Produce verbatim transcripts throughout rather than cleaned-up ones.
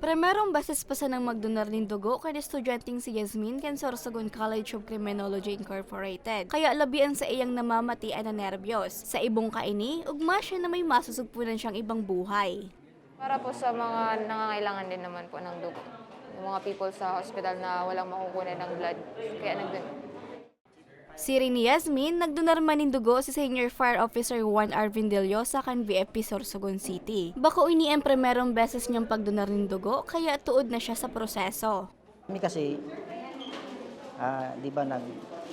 Primerong beses pa sanang magdonar nin dugo kan estudyanteng si Yasmin kan Sorsogon College of Criminology Incorporated, kaya labi an saiyang namamati na nerbiyos. Sa ibong kaini, ugma siya na may masusugpunan siyang ibang buhay. Para po sa mga nangangailangan din naman po ng dugo. Yung mga people sa hospital na walang makukunan ng blood, kaya nagdun- Siring ni Yasmin, nagdonar man nin dugo si Senior Fire Officer Juan Arvin Deliosa kan V F P Sorsogon City. Bako ini an primerong beses niyang pagdonar nin dugo, kaya tuod na siya sa proseso. Kami kasi, ah, di ba, nag,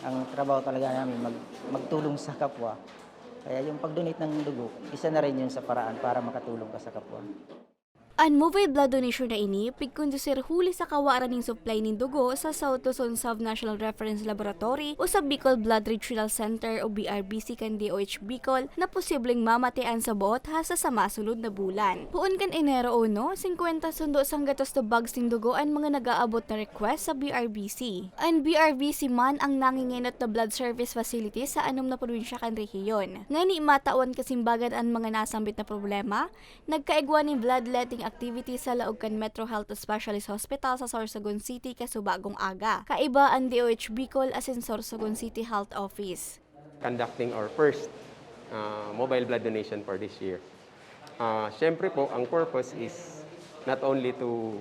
ang trabaho talaga namin mag, magtulong sa kapwa. Kaya yung pag-donate ng dugo, isa na rin yun sa paraan para makatulong ka sa kapwa. An mobile blood donation na ini pigkondusir huli sa kawaran nin supply nin dugo sa South Luzon Sub-National Reference Laboratory o sa Bicol Blood Regional Center o B R B C kan D O H Bicol na posibleng mamatian sa boot hasta sa masunod na bulan. Poon kan Enero uno, singkwenta sundo sanggatos na bags nin dugo an mga nag-aabot na request sa B R B C. An B R B C man ang nangingenot na blood service facility sa anom na probinsya kan rehiyon. Ngani matawan kasimbagan an mga nasambit na problema, nagkaigwa nin bloodletting activity sa laog kan Metro Health Specialist Hospital sa Sorsogon City kasubagong aga. Kaiba an D O H Bicol asin Sorsogon City Health Office. Conducting our first uh, mobile blood donation for this year. Uh, Siyempre po, ang purpose is not only to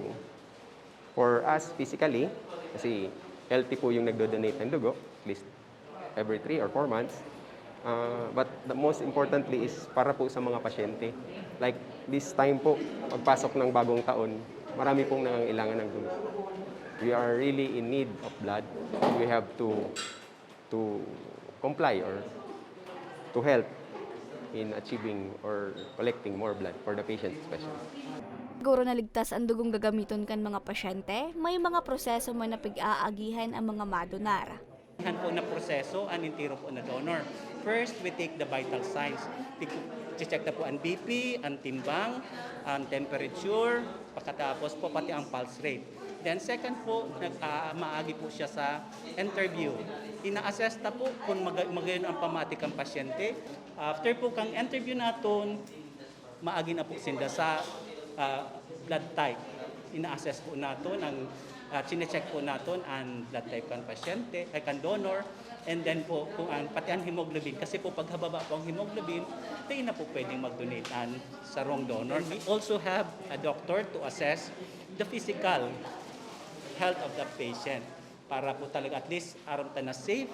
for us physically, kasi healthy po yung nagdo-donate ng dugo, at least every three or four months. Uh, but the most importantly is para po sa mga pasyente. Like this time po, pagpasok ng bagong taon, marami pong nangangailangan ng dugo. We are really in need of blood. We have to to comply or to help in achieving or collecting more blood for the patients especially. Siguro naligtas an dugong gagamiton kan mga pasyente, may mga proseso man na pig-aagihan ang mga madonar. Yan po na proseso, an entero po na donor. First, we take the vital signs. Check na po an B P, an timbang, an temperature, pagkatapos po pati ang pulse rate. Then second po, nag, ah, maagi po siya sa interview. Ina-assess ta po kung maga- magayon ang pamati kan pasyente. After po kang interview naton, maagi na po sinda sa ah, blood type. Ina-assess po naton ang, ah, chine-check po naton ang blood type kan pasyente, ay kan donor. And then po, kung ang, pati ang hemoglobin, kasi po paghababa po ang hemoglobin, di na po pwedeng mag-donate an sarong donor. We also have a doctor to assess the physical health of the patient para po talaga at least aram ta na safe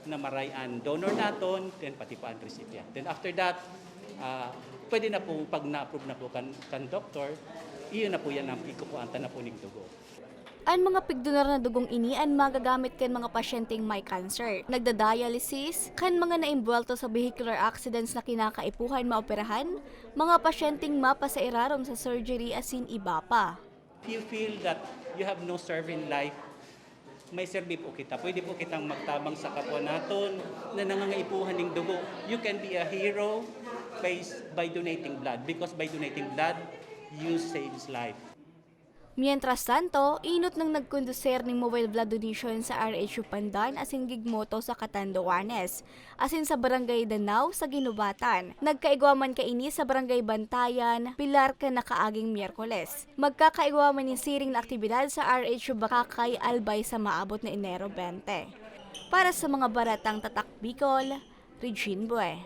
na maray an donor naton, then pati po ang recipient. Then after that, ah, pwede na po, pag na-approve na po kan, kan doktor, iyon na po yan ang ikukuhaan ta na po ning dugo. An mga pigdonar na dugong ini an magagamit kan mga pasyenteng may cancer, nagda-dialysis, kan mga naimbwelto sa vehicular accidents na kinakaipuhan maoperahan, mga pasyenteng mapasairarom sa surgery asin iba pa. If you feel that you have no serve in life, may serbi po kita. Pwede po kitang magtabang sa kapwa naton na nangangaipuhan ning dugo. You can be a hero by, by donating blood, because by donating blood, you saves life. Mientras tanto, inot nang nagkondusir nin mobile blood donation sa R H U Pandan asin Gigmoto sa Catanduanes, asin sa Barangay Danao sa Guinobatan. Nagkaigwa man kaini sa Barangay Bantayan, Pilar kan nakaaging Miyerkules. Magkakaigwa man nin siring na aktibidad sa R H U Bacacay, Albay sa maabot na Enero twenty. Para sa mga baretang Tatak Bicol, Regine Bue.